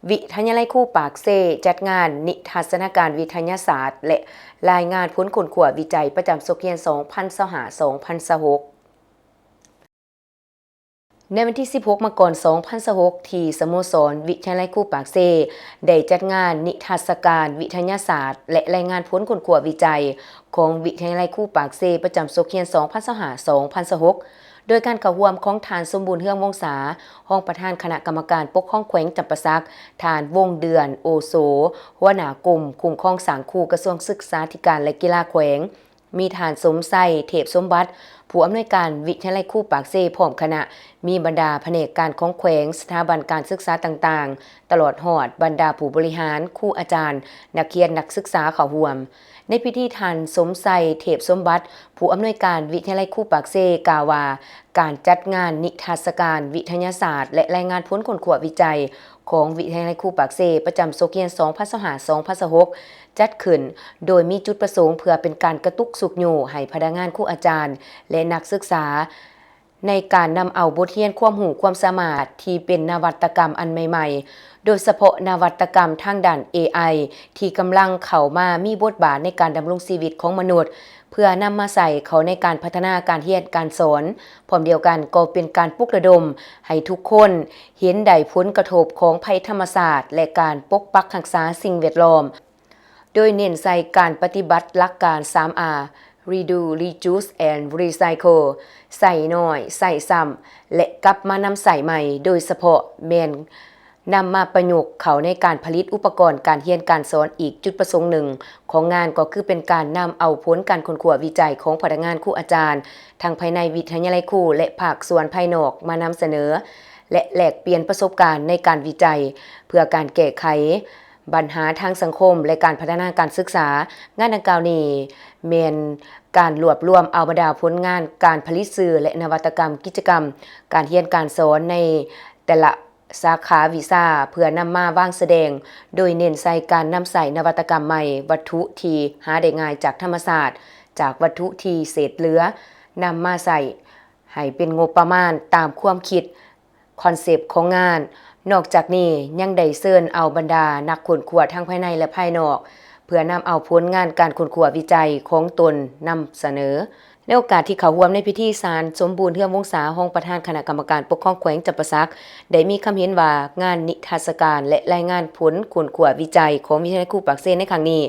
ວິທະຍາໄລຄູປາກເຊ ຈັດງານນິທັດສະນະການວິທະຍາສາດ ແລະ ລາຍງານຜົນຄົ້ນຄວ້າວິໄຈປະຈຳສົກຮຽນສອງພັນຊາວຫ້າ ສອງພັນຊາວຫົກ. ໃນວັນທີສິບຫົກ ມະກອນ ສອງພັນຊາວຫົກ ທີ່ສະໂມສອນວິທະຍາໄລຄູປາກເຊ ໄດ້ຈັດງານນິທັດສະການວິທະຍາສາດ ແລະ ລາຍງານຜົນຄົ້ນຄວ້າວິໄຈຂອງວິທະຍາໄລຄູປາກເຊ ປະຈຳສົກຮຽນສອງພັນຊາວຫ້າ ສອງພັນຊາວຫົກ ໂດຍການເຂົ້າຮ່ວມຂອງທ່ານ ສົມບູນ ເຮືອງວົງສາ ຮອງປະທານຄະນະກຳມະການປົກຄອງແຂວງຈຳປາສັກ, ທ່ານ ວົງເດືອນ ໂອໂສ ຫົວໜ້າກົມຄຸ້ມຄອງສ້າງຄູ ກະຊວງສຶກສາທິການ ແລະ ກິລາແຂວງ, ມີທ່ານ ສົມໄຊ ເທບສົມບັດ ຜູ້ອຳນວຍການວິທະຍາໄລຄູປາກເຊ ພ້ອມຄະນະ, ມີບັນດາພະແນກການຂອງແຂວງ, ສະຖາບັນການສຶກສາຕ່າງໆ ຕະຫຼອດຮອດບັນດາຜູ້ບໍລິຫານ, ຄູອາຈານ, ນັກຮຽນ, ນັກສຶກສາເຂົ້າຮ່ວມ. ໃນພິທີ, ທ່ານ ສົມໄຊ ເທບສົມບັດ ຜູ້ອຳນວຍການວິທະຍາໄລຄູປາກເຊ ກ່າວວ່າ ການຈັດງານນິທັດສະການວິທະຍາສາດ ແລະ ລາຍງານຜົນຄົ້ນຄວ້າວິໄຈຂອງວິທະຍາໄລຄູປາກເຊ ປະຈຳສົກຮຽນສອງພັນຊາວຫ້າ ສອງພັນຊາວຫົກ ຈັດຂຶ້ນໂດຍມີຈຸດປະສົງເພື່ອເປັນການກະຕຸກຊຸກຍູ້ໃຫ້ພະນັກງານ, ຄູອາຈານ ແລະ ນັກສຶກສາ ໃນການນຳເອົາບົດຮຽນຄວາມຮູ້ຄວາມສາມາດທີ່ເປັນນະວັດຕະກຳອັນໃໝ່ໆ, ໂດຍສະເພາະນະວັດຕະກຳທາງດ້ານ ເອໄອ ທີ່ກຳລັງເຂົ້າມາມີບົດບາດໃນການດຳລົງຊີວິດຂອງມະນຸດ ເພື່ອນຳມາໃຊ້ເຂົ້າໃນການພັດທະນາການຮຽນການສອນ. ພ້ອມດຽວກັນກໍເປັນການປຸກລະດົມໃຫ້ທຸກຄົນເຫັນໄດ້ຜົນກະທົບຂອງໄພທຳມະຊາດ ແລະ ການປົກປັກຮັກສາສິ່ງແວດລ້ອມ. ໂດຍເນັ້ນໃສ່ການປະຕິບັດຫຼັກການ ສາມ R: Reduce, Reuse and Recycle ໃຊ້ໜ້ອຍ, ໃຊ້ຊ້ຳ ແລະ ກັບມານຳໃຊ້ໃໝ່, ໂດຍສະເພາະແມ່ນນຳມາປະຍຸກເຂົ້າໃນການຜະລິດອຸປະກອນການຮຽນການສອນ. ອີກຈຸດປະສົງໜຶ່ງຂອງງານກໍຄືເປັນການນຳເອົາຜົນການຄົ້ນຄວ້າວິໄຈຂອງພະນັກງານ, ຄູອາຈານ ທັງພາຍໃນວິທະຍາໄລຄູ ແລະ ພາກສ່ວນພາຍນອກມານຳສະເໜີ ແລະ ແລກປ່ຽນປະສົບການໃນການວິໄຈ ເພື່ອການແກ້ໄຂ ບັນຫາທາງສັງຄົມ ແລະ ການພັດທະນາການສຶກສາ. ງານດັ່ງກ່າວນີ້ແມ່ນການລວບລວມເອົາບັນດາຜົນງານການຜະລິດສື່ ແລະ ນະວັດຕະກຳກິດຈະກຳການຮຽນການສອນໃນແຕ່ລະສາຂາວິຊາ ເພື່ອນຳມາວາງສະແດງ, ໂດຍເນັ້ນໃສ່ການນຳໃຊ້ນະວັດຕະກຳໃໝ່, ວັດຖຸທີ່ຫາໄດ້ງ່າຍຈາກທຳມະຊາດ, ຈາກວັດຖຸທີ່ເສດເຫຼືອ, ນຳມາໃຊ້ໃຫ້ເປັນງົບປະມານຕາມຄວາມຄິດ ຄອນເຊັບຂອງງານ. ນອກຈາກນີ້ຍັງໄດ້ເຊີນເອົາບັນດານັກຄົ້ນຄວ້າທັງພາຍໃນ ແລະ ພາຍນອກ ເພື່ອນຳເອົາຜົນງານການຄົ້ນຄວ້າວິໄຈຂອງຕົນນຳສະເໜີ. ໃນໂອກາດທີ່ເຂົ້າຮ່ວມໃນພິທີ, ທ່ານ ສົມບູນ ເຮືອງວົງສາ ຮອງປະທານຄະນະກຳມະການປົກຄອງແຂວງຈຳປາສັກ ໄດ້ມີຄຳເຫັນວ່າ ງານນິທັດສະການ ແລະ ລາຍງານຜົນຄົ້ນຄວ້າວິໄຈຂອງວິທະຍາໄລຄູປາກເຊໃນຄັ້ງນີ້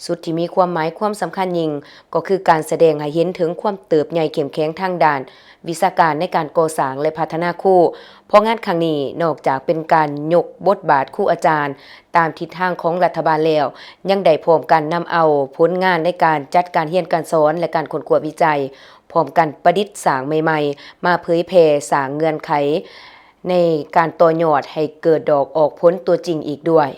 ສຸດທີ່ມີຄວາມໝາຍຄວາມສຳຄັນຍິ່ງ ກໍຄືການສະແດງໃຫ້ເຫັນເຖິງຄວາມເຕີບໃຫຍ່ເຂັ້ມແຂງທາງດ້ານວິຊາການໃນການກໍ່ສ້າງ ແລະ ພັດທະນາຄູ. ເພາະງານຄັ້ງນີ້ນອກຈາກເປັນການຍົກບົດບາດຄູອາຈານຕາມທິດທາງຂອງລັດຖະບານແລ້ວ, ຍັງໄດ້ພ້ອມກັນນຳເອົາຜົນງານໃນການຈັດການຮຽນການສອນ ແລະ ການຄົ້ນຄວ້າວິໄຈ, ພ້ອມກັນປະດິດສ້າງໃໝ່ໆ ມາເຜີຍແຜ່, ສ້າງເງື່ອນໄຂໃນການຕໍ່ຍອດໃຫ້ເກີດດອກອອກຜົນຕົວຈິງອີກດ້ວຍ.